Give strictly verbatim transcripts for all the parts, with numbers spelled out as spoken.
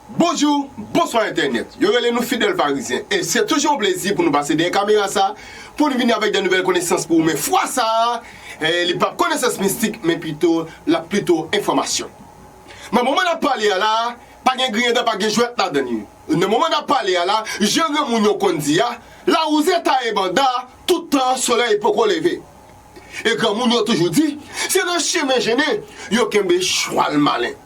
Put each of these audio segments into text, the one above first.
Bonjou, bonswa entènèt. Yo rele nou Fidèl Farizyen. E se toujou yon plezi pou nou pase dèyè kamera sa, pou nou vini avèk de nouvèl konesans pou ou. Men fwa sa, eh, li p ap konesans mistik, men pito, l ap pito enfòmasyon. Nan moman n ap pale a la, pa gen griyen dan, pa gen jwèt ladan li. Nan moman n ap pale a la, jan granmoun yo konn di a, lawouze taye banda, tout tan solèy poko leve. E granmoun yo toujou di, se nan chemen jennen yo kenbe chwal malen.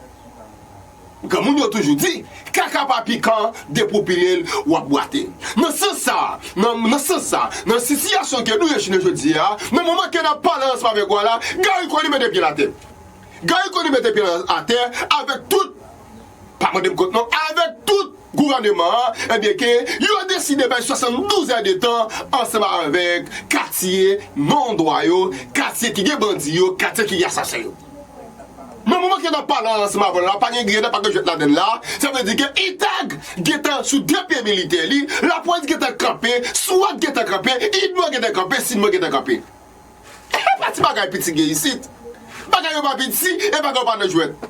Granmoun yo toujou di, kaka pa pikan, depi w pile l, w ap bwate. Nan sans sa, nan, nan sans sa, nan sitiyasyon ke nou ye jounen jodi a, nan moman ke n ap pale ansanm avèk ou a la, Garry Conille mete pye l atè. Garry Conille mete pye l atè avèk tout, pa mande m kont non, avèk tout gouvènman an, ebyen ke yo deside bay swasanndouz è de tan ansanm avèk katye non dwa yo, katye ki gen bandi yo, katye ki gen asasen yo. Men moman ke n ap pale ansanm avè w la, pa gen griyen dan, pa gen jwèt ladan l la, sa vle di ke itag gentan sou de pye militè li, lapolis gentan kanpe, swat gentan kanpe, idmo gentan kanpe, sidmo gentan kanpe. E pa ti bagay piti gen isit. Bagay yo pa piti, e bagay yo pa nan jwèt.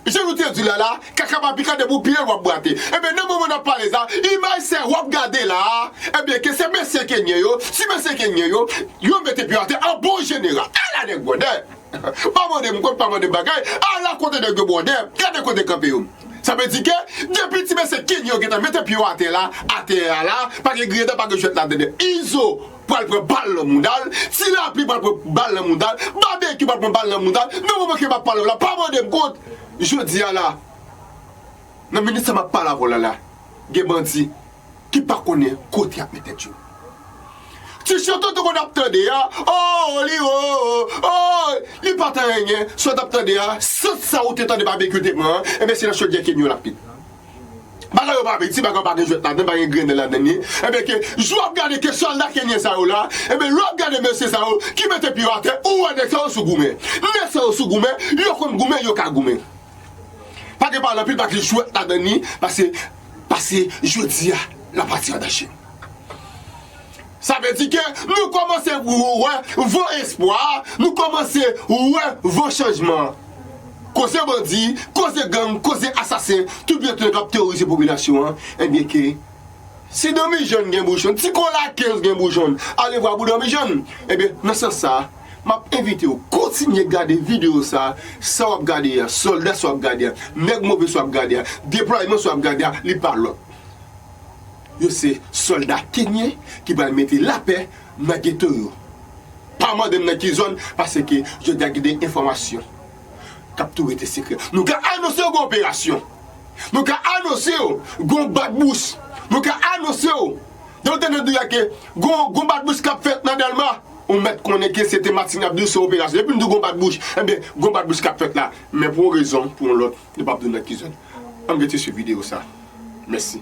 Jan nou te di la la, kaka pa pikan, depi w pile l w ap bwate. Ebyen, nan moman n ap pale sa, imaj sa w ap gade la a, ebyen, ke se mesye kenyen yo, ti mesye kenyen yo, yo mete pye yo atè an bon jeneral. Ala nèg bwòdè! Pa mande m kont, pa mande m bagay, ala kote nèg yo bwòdè, gade kote kanpe yo. Sa vle di ke, depi ti mesye kenyen yo gentan mete pye yo atè la, atè a la, pa gen griyen dan, pa gen jwèt ladan. Izo pral pran bal nan mouda l, Ti Lapli pral pran bal nan mouda l, Babekyou pral pran bal nan mouda l, nan moman ke m ap pale w la, pa mande m kont, jodi a la, nan minit sa m ap pale avè w la la, gen bandi ki pa konnen kote y ap met tèt yo. Ti chante w te konn ap tande a, oh, li, oh, oh, oh, li pa t anyen, sa w t ap tande a, sant sa ou te tande Babekyou te pran an, ebyen se nan chodyè kenyen yo l ap pete. Bagay yo pa piti, bagay yo pa gen jwèt ladan, pa gen griyen dan ladan li. Ebyen ke, jou w ap gade ke sòlda kenyen sa yo la, ebyen lè w ap gade mesye sa yo ki mete pye yo atè, ou wè nèg sa yo sou goumen. Nèg sa yo sou goumen, yo konn goumen, yo ka goumen. Pa gen pale anpil, pa gen jwèt ladan li, pase, pase jodi a, lapati an danje. Sa vle di ke nou kòmanse wè van espwa, nou kòmanse wè van chanjman. Koze bandi, koze gang, koze asasen, tout byen tout nèg k ap teworize popilasyon an, ebyen ke si Danmijonn gen bouchon, ti kola kenz gen bouchon, ale vwa pou Danmijonn. Ebyen, nan sans sa, m ap envite w kontinye gade videyo sa, sa w ap gade a, sòlda sa w ap gade a, nèg move sa w ap gade a, deplwayman sa w ap gade a, li pa lòt. Yo se sòlda kenyen ki pral mete lapè nan geto yo. Pa mande m nan ki zòn, paske jodi a gen de enfòmasyon k ap tou rete sekrè. Nou ka anonse yo gen operasyon. Nou ka anonse yo gen bat bouch. Nou ka anonse yo. Depi w tande nou di a ke gen, gen bat bouch k ap fèt nan Dèlma, ou mèt konnen ke se te Martine k ap di w se operasyon. Depi m di w gen bat bouch, ebyen, gen bat bouch k ap fèt la. Men pou yon rezon, pou yon lòt, nou p ap di w nan ki zòn. Ann rete sou videyo sa. Mèsi.